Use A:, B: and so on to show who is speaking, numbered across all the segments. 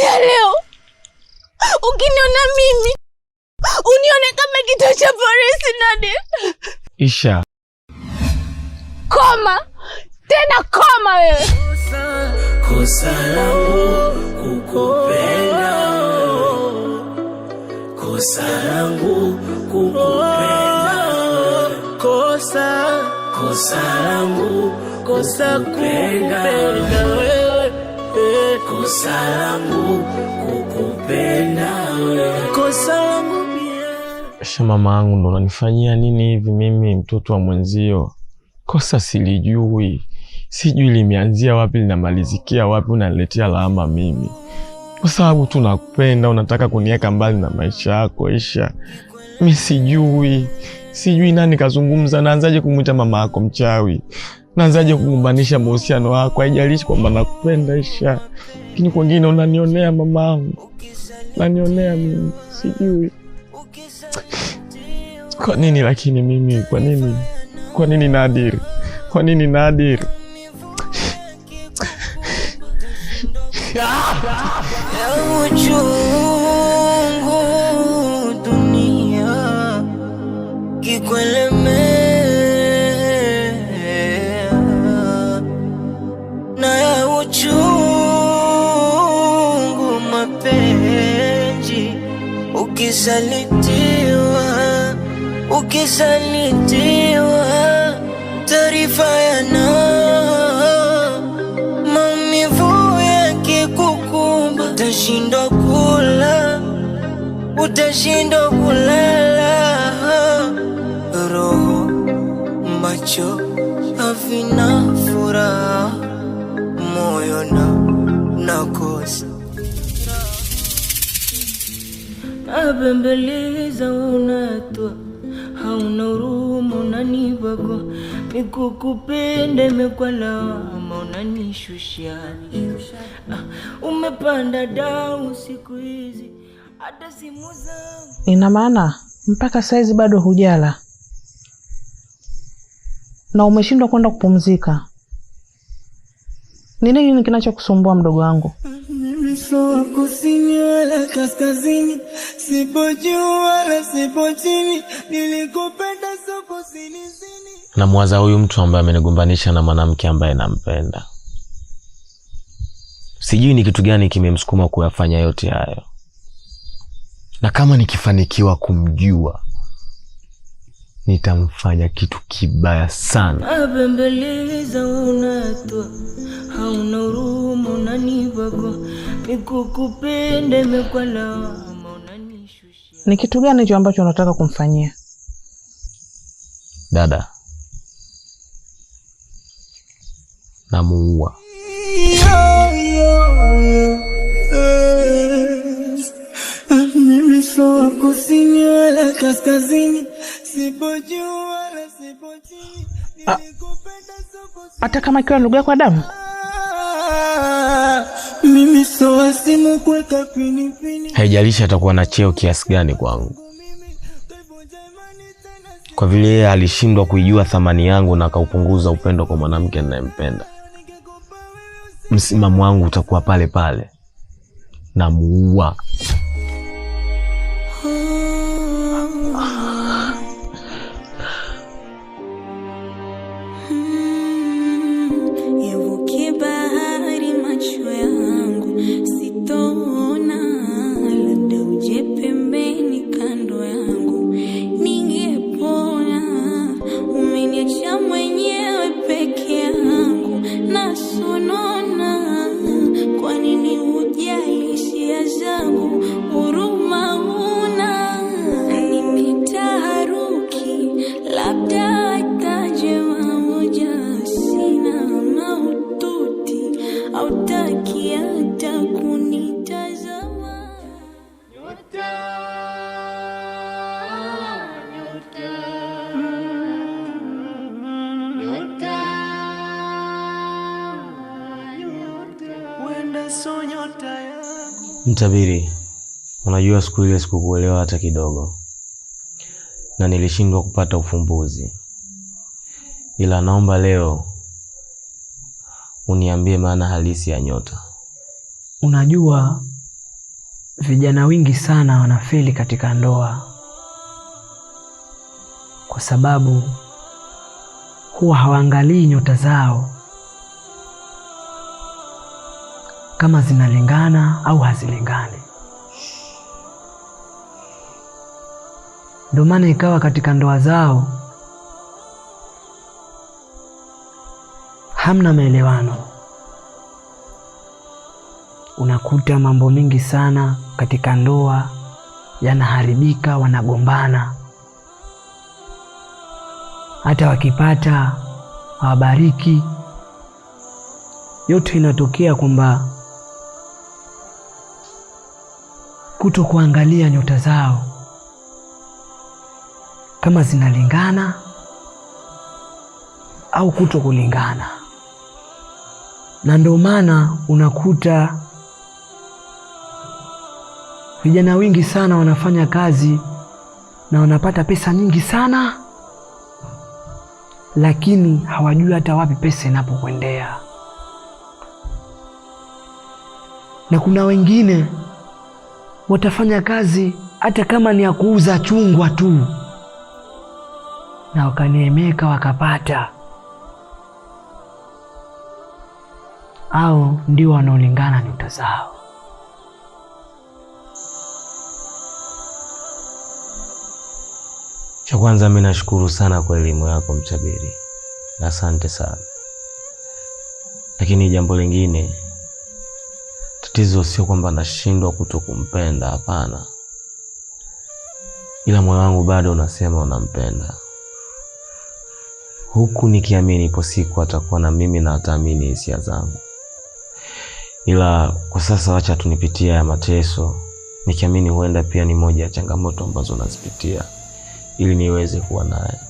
A: Kuanzia leo ukiniona mimi unione kama kituo cha polisi Nadir.
B: Isha.
A: Koma. Tena koma wewe.
C: Kosa langu kukupenda, kosa langu kukupenda, kosa langu kosa kukupenda wewe, kosa langu kukupenda wewe, kosa langu pia.
B: Isha, mama yangu ndo unanifanyia nini hivi mimi mtoto wa mwenzio? Kosa silijui. Sijui limeanzia wapi linamalizikia wapi, unaniletea lawama mimi. Kwa sababu tu nakupenda, unataka kuniweka mbali na maisha yako Isha. Mi sijui. Sijui nani kazungumza, naanzaje kumwita mama yako mchawi? Naanzaje kugombanisha mahusiano yako? Haijalishi kwamba nakupenda Isha. Lakini kwingine unanionea mama yangu. Unanionea mimi, sijui. Kwa nini lakini mimi, kwa nini? Kwa nini Nadir? Kwa nini Nadir?
C: Uchungu dunia kikuelemea, na ya uchungu mapenzi, ukisalitiwa, ukisalitiwa, taarifa yana maumivu yakikukumba, utashindwa kula, utashindwa kulala, roho macho havina furaha, moyo na nakosa
D: Nabembeleza unatwa, hauna huruma, unanibagua. Mikukupenda imekuwa lawama, unanishusha. Umepanda dau siku hizi, hata simu zangu.
E: Ina maana mpaka saizi bado hujala na umeshindwa kwenda kupumzika. Ni nini kinachokusumbua mdogo wangu?
C: Mimi sio kusini wala kaskazini, sipo juu wala sipo chini, nilikupenda so kusini zini.
B: Namwaza huyu mtu ambaye amenigombanisha na mwanamke ambaye nampenda. Sijui ni kitu gani kimemsukuma kuyafanya yote hayo. Na kama nikifanikiwa kumjua, nitamfanya kitu kibaya sana.
D: Nabembeleza unatwa, hauna huruma, unanibagua. Mikukupenda imekuwa lawama, unanishusha.
E: Ni kitu gani hicho ambacho unataka kumfanyia?
B: Dada, namuua.
C: Mimi sio kusini wala kaskazini, sipo juu wala sipo chini, nilikupenda so kusini.
E: Hata kama ikiwa ndugu yako wa damu?
C: Mimi sio simu kuweka pini pini.
B: Haijalishi atakuwa na cheo kiasi gani kwangu. Kwa vile yeye alishindwa kuijua thamani yangu na akaupunguza upendo kwa mwanamke ninayempenda, msimamo wangu utakuwa pale pale. Namuua.
D: Yavuke bahari macho yangu sitoona, labda uje pembeni kando yangu ningepona. Umeniacha mwenyewe peke yangu nasonona, kwa nini hujali hisia zangu, huruma huna? Nimetaharuki, labda hata jema moja sina, mahututi hautaki hata kunitazama.
C: Nyota, nyota, nyota, nyota, wenda so nyota yangu.
B: Mtabiri, unajua siku ile sikukuelewa hata kidogo, na nilishindwa kupata ufumbuzi, ila naomba leo uniambie maana halisi ya nyota.
F: Unajua,
D: Vijana wengi sana wanafeli katika ndoa kwa sababu huwa hawaangalii nyota zao kama zinalingana au hazilingani. Ndio maana ikawa katika ndoa zao hamna maelewano. Unakuta mambo mingi sana katika ndoa yanaharibika, wanagombana, hata wakipata hawabariki. Yote inatokea kwamba kuto kuangalia nyota zao kama zinalingana au kuto kulingana. Na ndio maana unakuta vijana wengi sana wanafanya kazi na wanapata pesa nyingi sana, lakini hawajui hata wapi pesa inapokwendea. Na kuna wengine watafanya kazi hata kama ni ya kuuza chungwa tu, na wakaneemeka wakapata. Au ndio wanaolingana nyota zao.
F: Cha kwanza mimi nashukuru sana kwa elimu yako Mchabiri, asante sana. Lakini jambo lingine, tatizo sio kwamba nashindwa kutokumpenda, hapana, ila moyo wangu bado unasema unampenda, huku nikiamini ipo siku atakuwa na mimi na ataamini hisia zangu. Ila kwa sasa wacha tunipitie ya mateso, nikiamini huenda pia ni moja ya changamoto ambazo nazipitia ili niweze kuwa naye.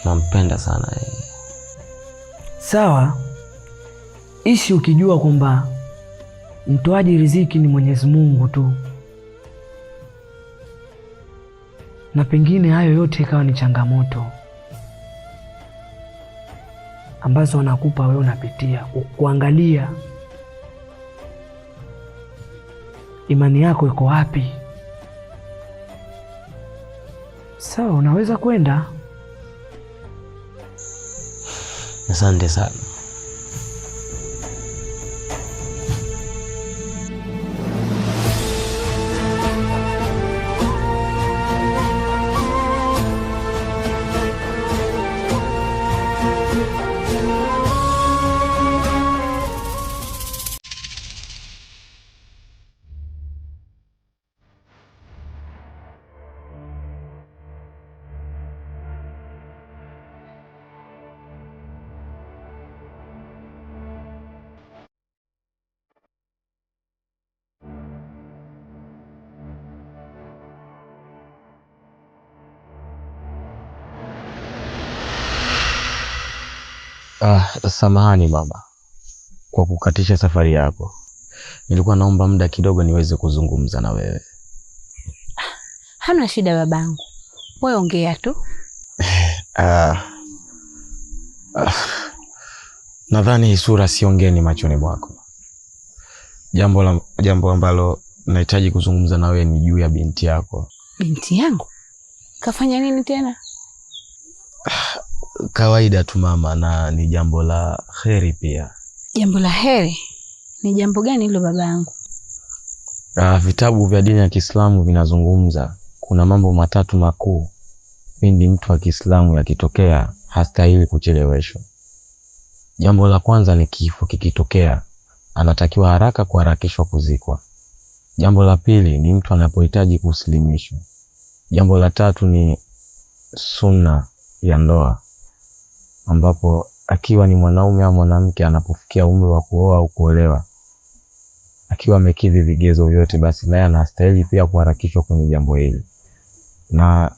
F: Nampenda sana yeye.
D: Sawa, ishi ukijua kwamba mtoaji riziki ni Mwenyezi Mungu tu, na pengine hayo yote ikawa ni changamoto ambazo wanakupa wewe, unapitia kuangalia imani yako iko wapi. Sawa, unaweza kwenda.
F: Asante sana. Samahani mama kwa kukatisha safari yako. Nilikuwa naomba muda kidogo niweze kuzungumza na wewe.
A: Hamna shida babangu, wewe ongea tu.
F: Nadhani hii sura siongeni machoni mwako. Jambo ambalo nahitaji kuzungumza na wewe ni juu ya binti yako.
A: Binti yangu? Kafanya nini tena?
F: Kawaida tu mama, na ni jambo la heri pia.
A: Jambo la heri? Ni jambo gani hilo babangu?
F: Vitabu vya dini ya Kiislamu vinazungumza kuna mambo matatu makuu pindi mtu wa Kiislamu yakitokea hastahili kucheleweshwa. Jambo la kwanza ni kifo kikitokea, anatakiwa haraka kuharakishwa kuzikwa. Jambo la pili ni mtu anapohitaji kuslimishwa. Jambo la tatu ni sunna ya ndoa, ambapo akiwa ni mwanaume au mwanamke anapofikia umri wa kuoa au kuolewa, akiwa amekidhi vigezo vyote, basi naye anastahili pia kuharakishwa kwenye jambo hili. Na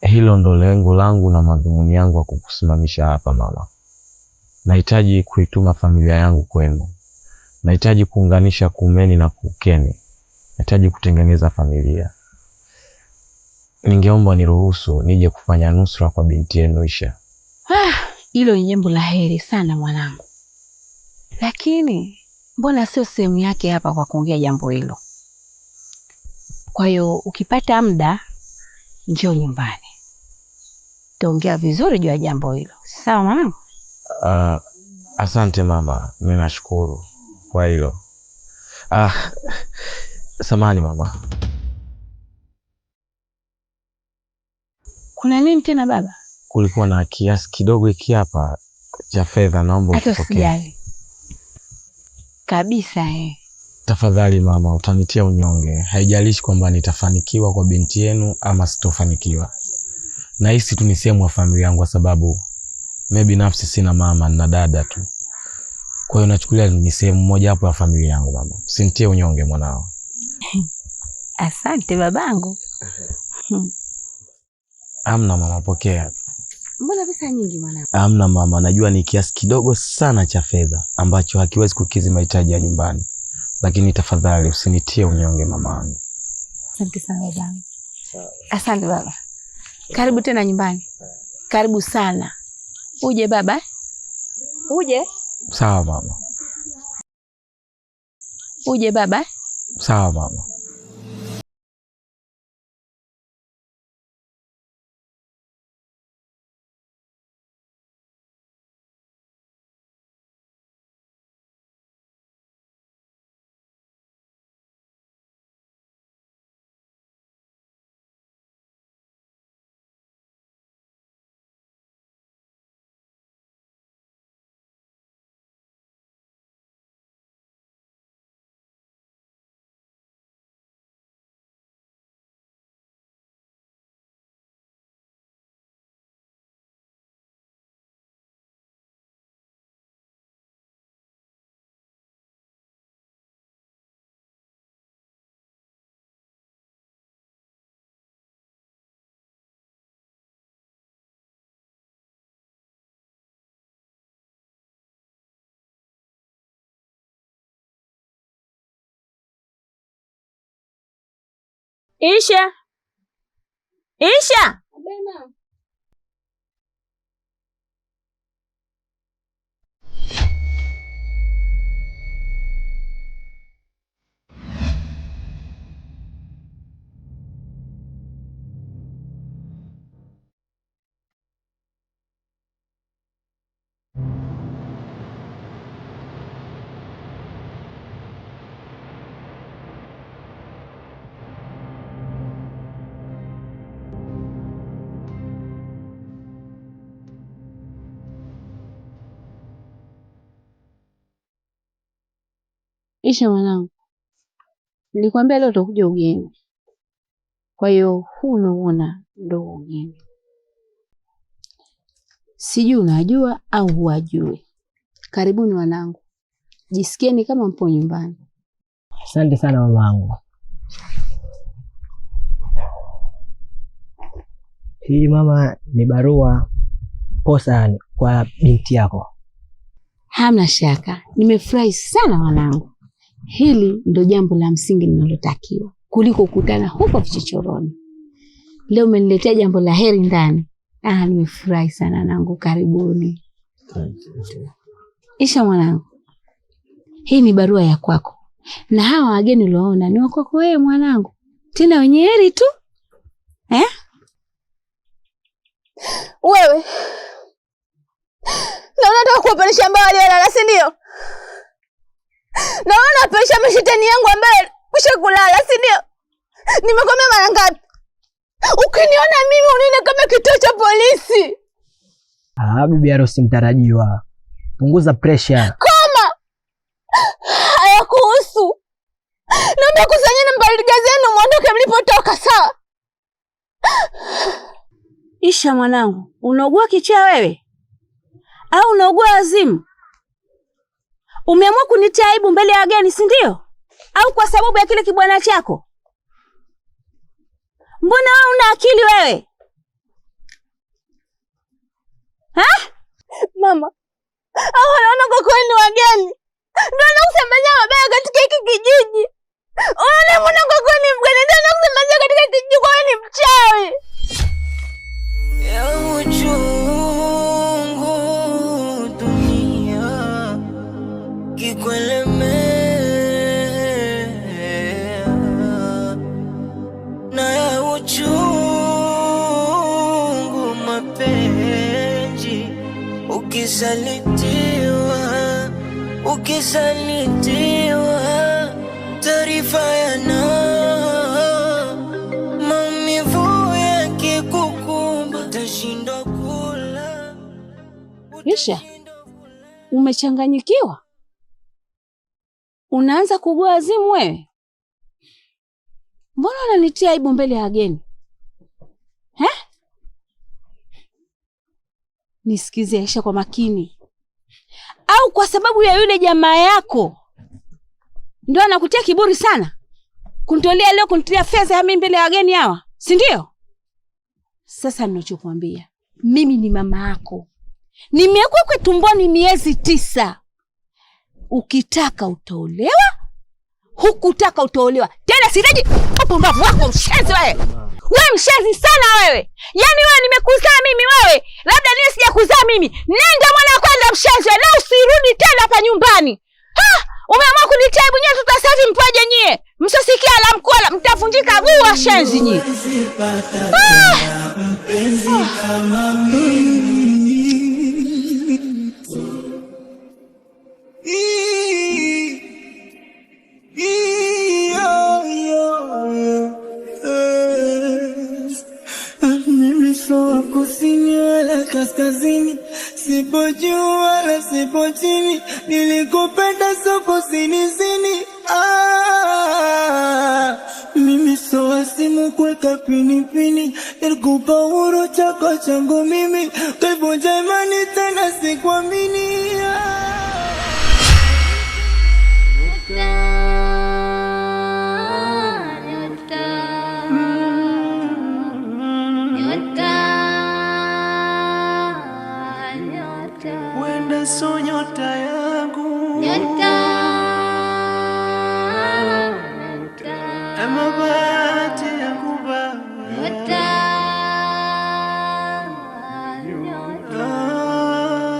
F: hilo ndo lengo langu na madhumuni yangu ya kukusimamisha hapa mama. Nahitaji kuituma familia yangu kwenu. Nahitaji kuunganisha kumeni na kukeni. Nahitaji kutengeneza familia. Ningeomba niruhusu nije kufanya nusra kwa binti yenu Isha.
A: Hilo ni jambo la heri sana mwanangu. Lakini mbona sio sehemu yake hapa kwa kuongea jambo hilo?
G: Kwa hiyo ukipata muda njoo nyumbani, tuongea vizuri juu ya jambo hilo. Sawa mwanangu?
F: Asante mama, mimi nashukuru kwa hilo. Samahani mama.
G: Kuna nini tena baba?
F: Kulikuwa na kiasi kidogo hiki hapa cha fedha, naomba
G: Hata
F: ukipokee.
G: usijali kabisa eh.
F: Tafadhali mama, utanitia unyonge. Haijalishi kwamba nitafanikiwa kwa binti yenu ama sitofanikiwa. Nahisi tu ni sehemu ya familia yangu, kwa sababu mimi binafsi sina mama, nina dada tu. Kwa hiyo nachukulia ni sehemu moja hapo ya familia yangu mama. Usinitie unyonge mwanao.
G: Asante babangu.
F: Amna mama, pokea.
G: Mbona pesa nyingi mwanangu?
F: Amna mama, najua ni kiasi kidogo sana cha fedha ambacho hakiwezi kukidhi mahitaji ya nyumbani, lakini tafadhali usinitie unyonge mamangu.
G: Asante sana babangu. Asante baba. Karibu tena nyumbani. Karibu sana. Uje baba. Eh? Uje.
F: Sawa mama.
G: Uje baba. Eh?
F: Sawa mama.
A: Isha, Isha,
G: Isha mwanangu, nilikwambia leo utakuja ugeni. Kwa hiyo huu unaoona ndo ugeni. Sijui unajua au huwajui. Karibuni wanangu, jisikieni kama mpo nyumbani.
D: Asante sana mamangu. Hii mama ni barua posa, yani kwa binti yako.
G: Hamna shaka, nimefurahi sana wanangu. Hili ndo jambo la msingi linalotakiwa kuliko kukutana huko vichochoroni. Leo umeniletea jambo la heri ndani. Ah, nimefurahi sana wanangu, karibuni. Isha mwanangu, hii ni barua ya kwako, na hawa wageni ulioona ni wakwako wewe mwanangu, tena wenye heri tu eh?
A: Wewe na unataka kuwapandisha ambao waliolala, si ndio? Na unapandisha mashetani yangu ambaye kusha kulala, si ndio? Nimekwambia mara ngapi? Ukiniona mimi unione kama kituo cha polisi.
D: Ah, bibi harusi mtarajiwa, punguza pressure.
A: Koma, hayakuhusu. Naomba kusanyeni mbaliga zenu muondoke mlipotoka, sawa?
G: Isha mwanangu, unaugua kichaa wewe au unaugua wazimu? Umeamua kunitia aibu mbele ya wageni, si ndio? Au kwa sababu ya kile kibwana chako? Mbona wewe una akili wewe? Ha?
A: Mama, au wanaona kwa kweli ni wageni ndio wanakusambazia mabaya katika hiki kijiji. Unaona mbona kwa kweli ni mgeni ndio wanakusambazia katika kijiji, kwa wewe ni mchawi.
C: Ya uchungu dunia kikuelemea, Ukisalitiwa, ukisalitiwa, taarifa yana maumivu yakikukumba, utashindwa kula.
G: Isha, umechanganyikiwa? Unaanza kugua azimu wewe? Mbona unanitia aibu mbele ya wageni? Eh? Nisikize Aisha kwa makini. Au kwa sababu ya yule jamaa yako ndio anakutia kiburi sana? Kunitolea leo, kunitilia fedha mimi mbele ya wageni hawa, si ndio? Sasa ninachokuambia, mimi ni mama yako. Nimewekwa tumboni miezi 9. Ukitaka utaolewa, hukutaka utaolewa. Tena sitaji upumbavu wako mshenzi wewe. Wewe mshenzi sana wewe. Yaani wewe nimekuzaa mimi wewe. Labda niwe sijakuzaa mimi. Nenda mwana kwenda mshenzi wewe. Na usirudi tena hapa nyumbani. Ha! Umeamua kunitia aibu nyie, tutasafi mpaje nyie? Msosikia la mkola mtavunjika guu washenzi nyie.
C: Mpenzi kama mimi. Mimi sio kusini wala kaskazini, sipo juu wala sipo chini, nilikupenda so kusini zini. Mimi sio simu kuweka pini pini, nilikupa uhuru chako changu mimi, kaivunja imani tena sikuamini.
H: Wenda so nyota yangu, ama